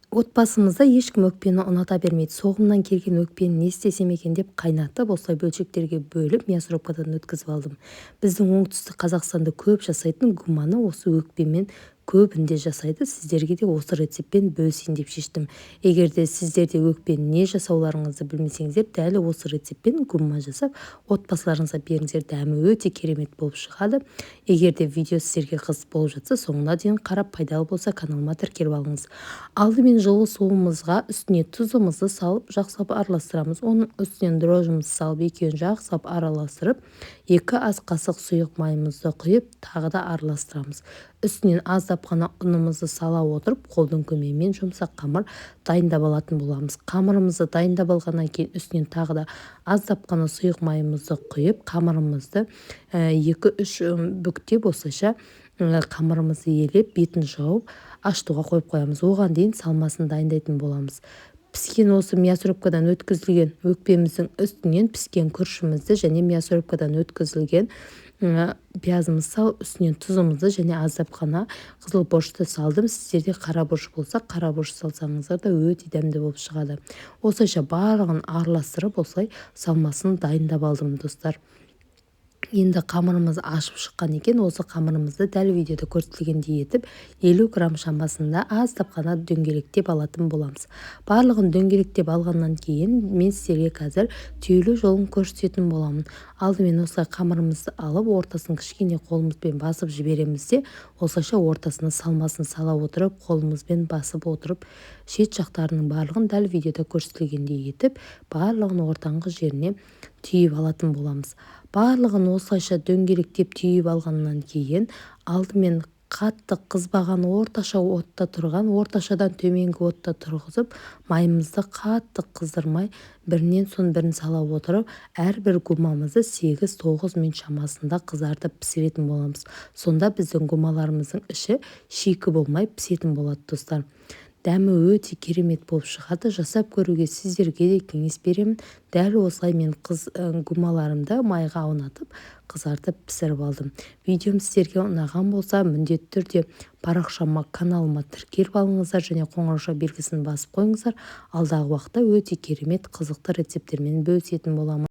Отбасымызда ешкім өкпені ұната бермейді. Соғымнан келген өкпені не істесем екен деп қайнатып, осылай бөлшектерге бөліп, мясорубкадан өткізіп алдым. Біздің Оңтүстік Қазақстанда көп жасайтын гуманы осы өкпемен көбінде жасайды. Сіздерге де осы рецептпен бөлісейін деп шештім. Егер де сіздер де өкпені не жасауларыңызды білмесеңіздер, дәл осы рецептпен гумма жасап, отбасыларыңызға беріңіздер. Дәмі өте керемет болып шығады. Егер де видео сіздерге қызық болып жатса, соңына дейін қарап, пайдалы болса, каналыма тіркеліп алыңыз. Алдымен жылы суымызға үстіне тұзымызды салып, жақсылап араластырамыз. Оның үстінен дрожжымызды салып, екеуін жақсылап араластырып, 2 ас қасық сұйық майымызды құйып, тағы да араластырамыз. Үстінен аздап қана ұнымызды сала отырып, қолдың көмегімен жұмсақ қамыр дайындап алатын боламыз. Қамырымызды дайындап алғаннан кейін үстінен тағы да аздап қана сұйық майымызды құйып, қамырымызды 2-3 бүктеп, осылайша қамырымызды елеп, бетін жауып, ашытуға қойып қоямыз. Оған дейін салмасын дайындайтын боламыз. Піскен осы мясорубкадан өткізілген өкпеміздің үстінен піскен күрішімізді және мясорубкадан өткізілген пиязымызды салып, үстінен тұзымызды және аздап қана қызыл бұрышты салдым. Сіздерде қара бұрыш болса, қара бұрыш салсаңыздар да өте дәмді болып шығады. Осылайша барлығын араластырып, осылай салмасын дайындап алдым, достар. Енді қамырымыз ашып шыққан екен. Осы қамырымызды дәл видеода көрсетілгендей етіп 50 грамм шамасында аздап қана дөңгелектеп алатын боламыз. Барлығын дөңгелектеп алғаннан кейін мен сіздерге қазір түйілу жолын көрсететін боламын. Алдымен осылай қамырымызды алып, ортасын кішкене қолымызбен басып жібереміз де, осылайша ортасына салмасын сала отырып, қолымызбен басып отырып, шет жақтарының барлығын дәл видеода көрсетілгендей етіп, барлығын ортаңғы жеріне түйіп алатын боламыз. Барлығын осылайша дөңгелектеп түйіп алғаннан кейін алдымен қатты қызбаған орташа отта тұрған, орташадан төменгі отта тұрғызып, майымызды қатты қыздырмай, бірінен соң бірін сала отырып, әрбір гумамызды 8-9 минут шамасында қызартып пісіретін боламыз. Сонда біздің гумаларымыздың іші шикі болмай пісетін болады, достар. Дәмі өте керемет болып шығады. Жасап көруге сіздерге де кеңес беремін. Дәл осылай мен гумаларымды майға аунатып, қызартып пісіріп алдым. Видеом сіздерге ұнаған болса, міндетті түрде парақшама, каналыма тіркеліп алыңыздар және қоңырауша белгісін басып қойыңыздар. Алдағы уақытта өте керемет қызықты рецепттермен бөлісетін боламын.